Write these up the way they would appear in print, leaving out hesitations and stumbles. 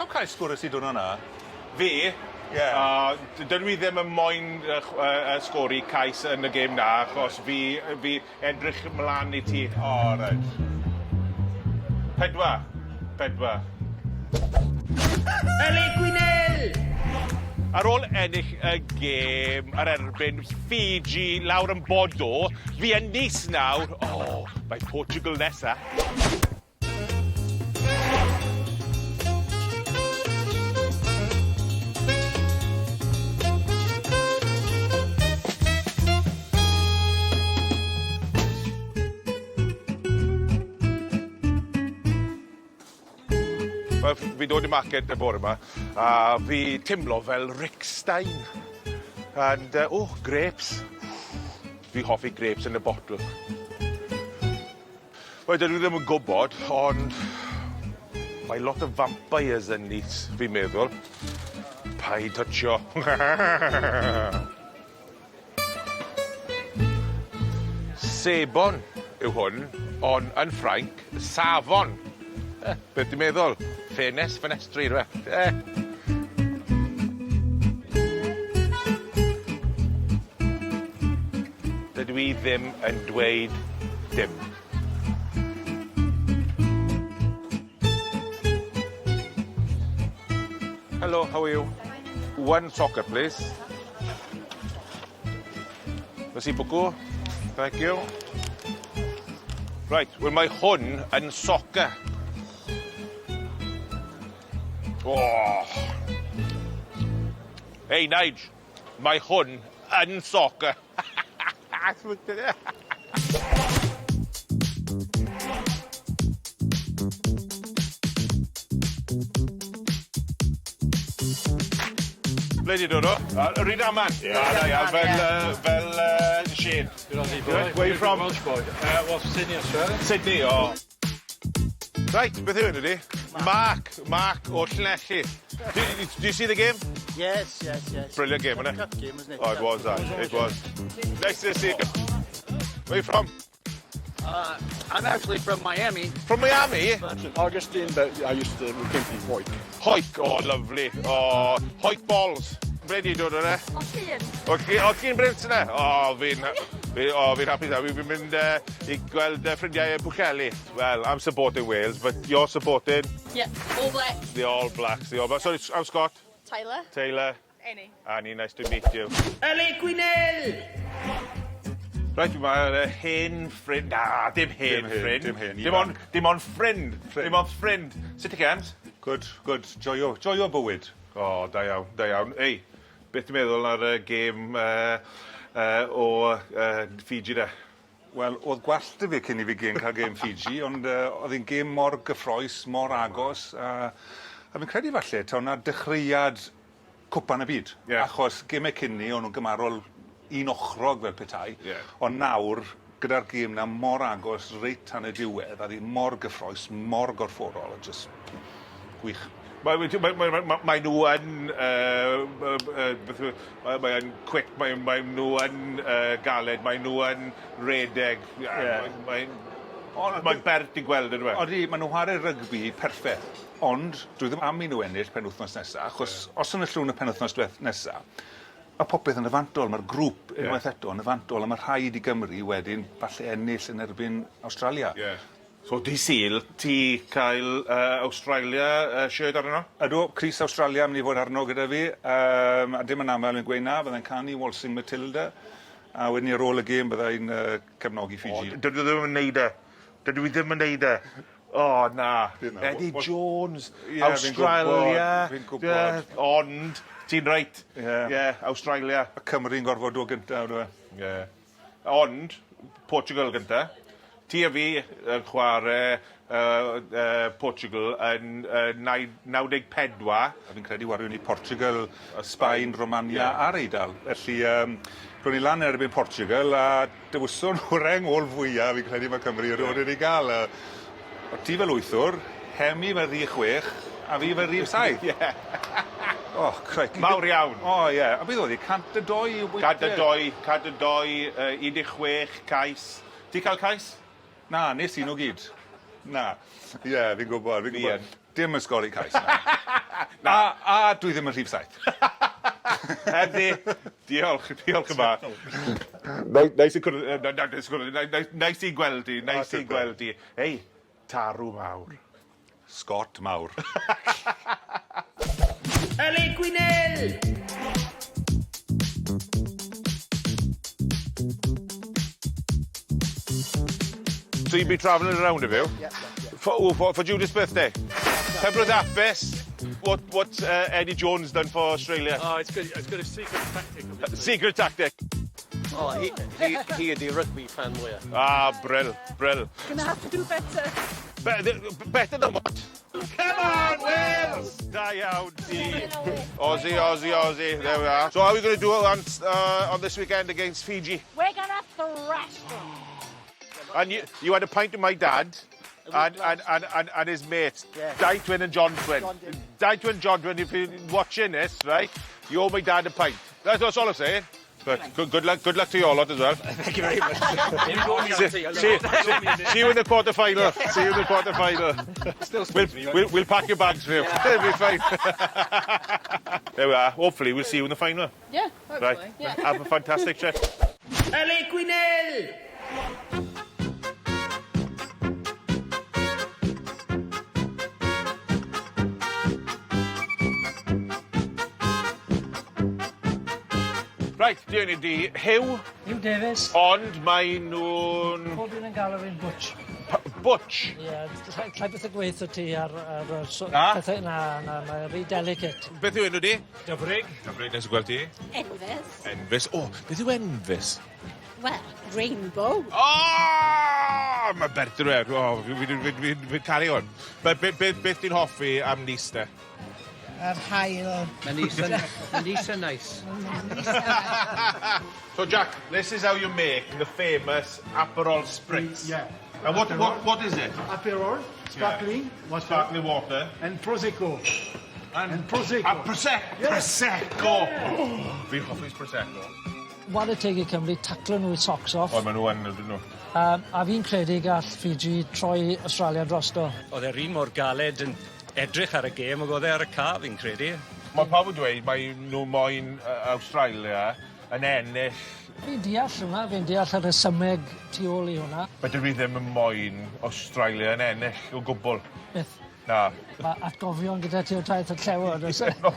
Sawl cais sgores ti diwrnod 'na? Fi? Ie. O dydw i ddim yn moyn yy chw- yy yy sgori cais yn y gêm 'na achos fi yy fi edrych mlan i ti. O reit. Pedwar. Pedwar. Elin Gwynel! Ar ôl ennill y gêm ar erbyn Fiji lawr yn Bordeaux, fi yn Nice nawr. O, mae Portugal nesa. Wel, fi dod i market y bore 'ma a fi timlo fel Rick Stein. And uh, oh, grapes. Fi hoffi grapes yn y bottle. Wel, dydw i ddim yn gwybod, ond mae lot o vampires yn Nice, fi'n meddwl. Paid toucho. Sebon yw hwn, ond yn Ffrainc, safon. Eh, beth ti'n meddwl? Ffenest, ffenestri, rhywbeth. Eh. Dydw i ddim yn dweud dim. Hello, how are you? One soccer, please. Merci beaucoup. Thank you. Right, wel mae hwn yn soccer. Oh. Hey, Nige, mae hwn yn soccer. Ble di dod o? Yy Rydaman. Ie. Ah da iawn fel yy fel yy Shane. Good Aussie boy. Where you from? Welsh boy. Uh, well, Sydney, Australia. Sydney, o. Reit, beth yw enw di? Mark. Mark o Llanelli. Do, do you see the game? Yes, yes, yes. Brilliant game, wasn't it? Tough game, wasn't it? Oh, it was that. It was. Nice to see you. Where you from? Uh, I'm actually from Miami. From Miami? Augustine, but I used to, we came from Hoyt. Hoyt, oh, lovely. Oh, Hoyt balls. Ble di dod o'n e? O Llŷn. O chi, o chi'n Brits yna? O, fi'n... Fi, o, fi'n hapus iawn. Fi'n mynd uh, i gweld uh, ffrindiau yn Pwllheli. Well, I'm supporting Wales, but you're supporting... Yeah, All Blacks. The All Blacks, the All Blacks. Sorry, I'm Scott. Tyler. Taylor. Annie. Annie, nice to meet you. Elin Gwynel! Reit, mae uh, hen ffrind... Na, dim hen Dim hen, ffrind. dim hen, Dim ond, dim ond ffrind. Dim ond ffrind. Sut i Kems? Good, good. Joio, joio bywyd. O, da iawn, da iawn. Ei, beth ti'n meddwl ar y gêm uh, uh, o uh, Fiji de? Wel, o'dd gwallt 'da fi cyn i fi gêm ca'l gêm Fiji, ond yy o'dd 'i'n gêm mor gyffrous, mor agos, a a fi'n credu falle taw 'na dechreuad cwpan y byd. Ie. Achos geme cyn 'ny o'n nw'n gymarol un ochrog fel petai. Ie. Ond nawr, gyda'r gêm 'na mor agos reit tan y diwedd, a o'dd 'i mor gyffrous, mor gorfforol, a jyst gwych. Mae wedi mae mae mae mae nhw yn yy yy yy beth yw e mae mae yn quick mae mae nhw yn yy galed mae nhw yn redeg. Ie. Mae'n mae'n mae'n bert i gweld on'd yw e? Odi ma' nhw'n whare rygbi perffeth ond dwi ddim am i nhw ennill penwthnos nesa achos os enillwn nhw y penwthnos dweth- nesa ma' popeth yn y fantol ma'r grŵp unwaith eto yn y fantol a ma' rhaid i Gymru wedyn falle ennill yn erbyn Awstralia. Ie. So dy Sul ti cael yy Awstralia yy shirt arno? Ydw, crys Awstralia myn' i fod arno gyda fi yym a dim yn amal fi'n gweud na fyddai'n canu Waltzing Matilda a wedyn 'ny ar ôl y gêm byddai'n yy cefnogi Fiji. O dydw i ddim yn neud e. Dydw i ddim yn neud e. O na. Eddie Jones, Awstralia. Fi'n gwbod. Ond ti'n reit. Ie. Ie, Awstralia. Ma' Cymru'n gorfod dod gynta on'd yw e? Ie. Ond, Portugal gynta. Ti a fi yn chware yy yy Portugal yn yy nai- 94. A fi'n credu wariwn ni Portugal, Sbaen, Romania a'r Eidal. Felly yym ro'n ni lan yn erbyn Portugal a dewyson nhw'r reng ôl fwya fi'n credu ma' Cymru erioed wedi ga'l a o' ti fel wythwr, Hemi fel rhif chwech a fi fel rhif saith. Ie. O crikey. Mawr iawn. O ie. A beth o'dd 'i 102 o bwyntie? 102, 102, yy 16 cais. Ti ca'l cais? Na, nes un o gyd. Na. Ie, fi'n gwbod, fi'n Fi gwbod. yn. Dim yn sgori cais na. A dwi ddim yn rhif 7. Andy, diolch, diolch yma. Neis i cwrdd, na, na, neis i cwrdd, neis i gweld di, neis i gweld di. Hei, tarw mawr. Scott mawr. Allez, Gwynel! So you've been travelling around, have you? Yeah. For Judith's birthday? Penblwydd hapus. What's Eddie Jones done for Australia? Oh, it's got a secret tactic. Obviously. Secret tactic. Oh, he ydi rugby fan mwyaf. Ah, brill, brill. Gonna have to do better. Better than what? Come on, Wales! Da iawn ti. Aussie, Aussie, Aussie. There we are. So how are we going to do it on this weekend against Fiji? We're gonna thrash them. And you had a pint with my dad and his mate, Dai Twin and John Twin. Dai Twin, John Twin, if you're watching this, right, you owe my dad a pint. That's all I'm saying. But good luck to you all lot as well. Thank you very much. See you in the quarter final. See you in the quarter final. Still We'll pack your bags for you. It'll be fine. There we are. Hopefully we'll see you in the final. Yeah, hopefully. Right. Yeah. Have a fantastic trip. Allez, Gwynel! Right, diwn i di Hugh, Hugh Davis, ond mae nhw'n pob un yn galw fi'n Butch. Butch. Ie, llai beth y gweithio ti ar y so, Na? pethau, na, mae'n rhy delicate. Beth yw enw di? Dyfrig. Dyfrig, nes i gweld ti. Enfys. Enfys. O, beth yw Enfys? Well, rainbow. O! Mae bert yn o, fi caru hwn. Beth ti'n hoffi am Nice de? Yr haul. Mae'n Nice yn nice. So Jack, this is how you make the famous Aperol Spritz. Yeah. And what is it? Aperol, sparkling, water, Sparkling water. and Prosecco. And Prosecco. A Prosecco. Prosecco. Oh, fi'n hoffi Prosecco. Whare teg i Cymru, taclo nhw i socks off. O, maen nhw yn, ydyn nhw. A fi'n credu gall Fiji troi Australia drosto. Oedd e'r un mor galed yn edrych ar y gêm ag oedd e ar y ca, fi'n credu. Mae pawb yn dweud mae nhw moyn Australia yn ennill. Fi'n deall hwnna, fi'n deall y rhesymeg tu ôl i hwnna. But dwi ddim yn moyn Australia yn ennill o gwbl. Beth, Na. mae atgofion gyda ti o taith y llewod, oes e? Oh,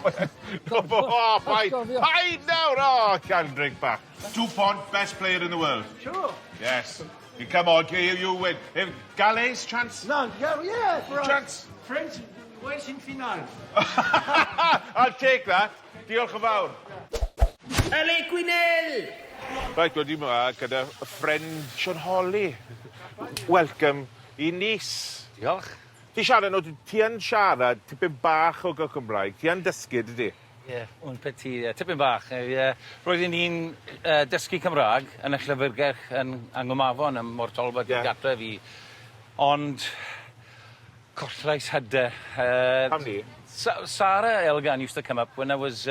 paid, Atgofion. paid nawr! Oh, can drink back. Dupont, best player in the world. Sure. Yes. You come on, you win. Galles, chance? No, yeah, for us. Chance. French, Welsh in final. I'll take that. Diolch yn fawr. Allez, Gwynel! Right, wedi yma gyda friend Sean Holly. Welcome i Nice. Diolch. Ti siarad, no, ti yn siarad tipyn bach o Gymraeg. Ti yn dysgu, dydy? Ie, yeah, un petit, tipyn bach. Yeah. Roeddwn i'n dysgu Cymraeg yn y llyfrgell yn Angwmafon ym Mhort Talbot Ie. yeah. gartref i. Ond collais hyder. Pam ni? Sarah Elgan used to come up when I was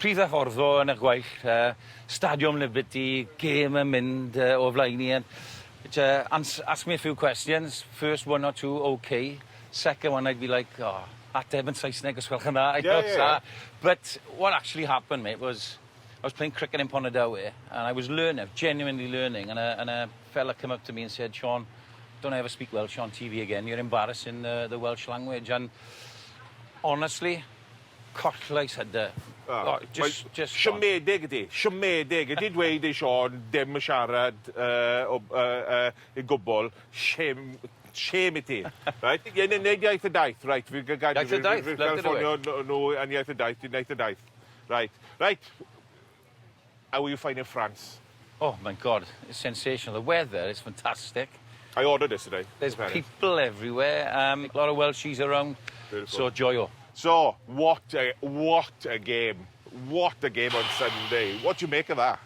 prif hyfforddwr yn y gwaith, Stadium Liberty, game yn mynd o flaen i. And, ask me a few questions. First one or two, okay. Second one, I'd be like, "Oh, ateb yn Saesneg os gwelwch yn dda." Yeah. But what actually happened, mate, was I was playing cricket in Pontardawe, and I was learning, genuinely learning, and a fella came up to me and said, "Sean, don't ever speak Welsh on TV again. You're embarrassing the Welsh language." And honestly, collais hyder. Ah, Oh, just gone. Siomedig ydi, siomedig. Ydi dweud i Sean dim yn siarad i gwbl, shame, shame i ti. Right? Ie, neud iaith y daith, right. Fi'n Iaith y daith, Fi'n love gael it away. ffonio nhw yn iaith y daith, iaith y daith. Right. How are you finding France? Oh my God, it's sensational. The weather is fantastic. I ordered this today. There's in fairness. people everywhere. A lot of Welshies around. Beautiful. So joyo. So, what a game. What a game on Sunday. What do you make of that?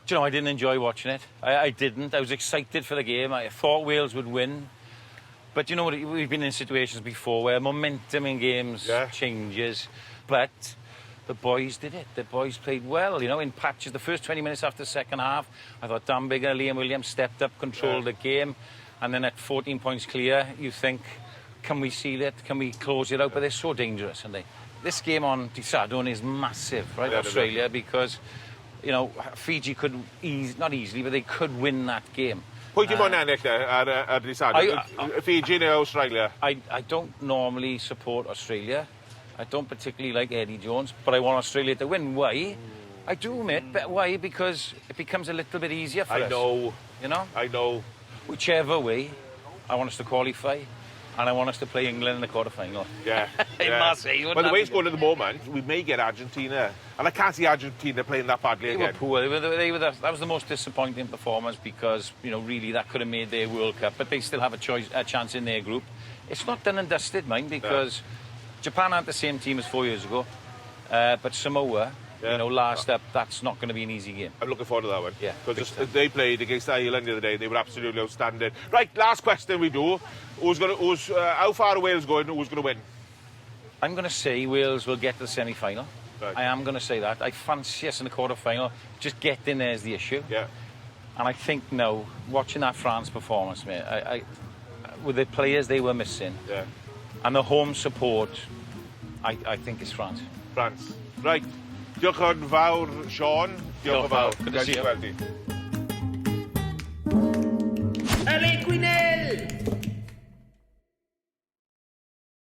Do you know, I didn't enjoy watching it. I didn't. I was excited for the game. I thought Wales would win. But you know what? We've been in situations before where momentum in games changes. But the boys did it. The boys played well, in patches. The first 20 minutes after the second half, I thought Dan Biggar, Liam Williams stepped up, controlled the game. And then at 14 points clear, you think, Can we seal it? Can we close it out? But they're so dangerous, aren't they? This game on Dydd Sadwrn is massive, right, Australia, because Fiji could, ease, not easily, but they could win that game. Pwy ti'n moyn ennill e ar dydd Sadwrn? Fiji neu Australia? I don't normally support Australia. I don't particularly like Eddie Jones, but I want Australia to win. Why? I do, mate. But why? Because it becomes a little bit easier for I us. know. You know? I know. Whichever way, I want us to qualify, and I want us to play England in the quarter-final. In Marseille. Wouldn't Well, the that way be it's going good? at the moment, we may get Argentina. And I can't see Argentina playing that badly They were again. poor. That was the most disappointing performance because really that could have made their World Cup. But they still have a choice, a chance in their group. It's not done and dusted, mind, because Japan aren't the same team as 4 years ago. But Samoa, last up, that's not going to be an easy game. I'm looking forward to that one. Yeah, Because big time. they played against Ireland the other day. They were absolutely outstanding. Right, last question we do. How far are Wales going? Who's going to win? I'm going to say Wales will get to the semi-final. I am going to say that. I fancy us in the quarter-final. Just getting there is the issue. And I think now, watching that France performance, mate, with the players they were missing, and the home support, I think it's France. France. Right. Diolch yn fawr, Sean. Diolch yn fawr. Good to see you. Gweld ti.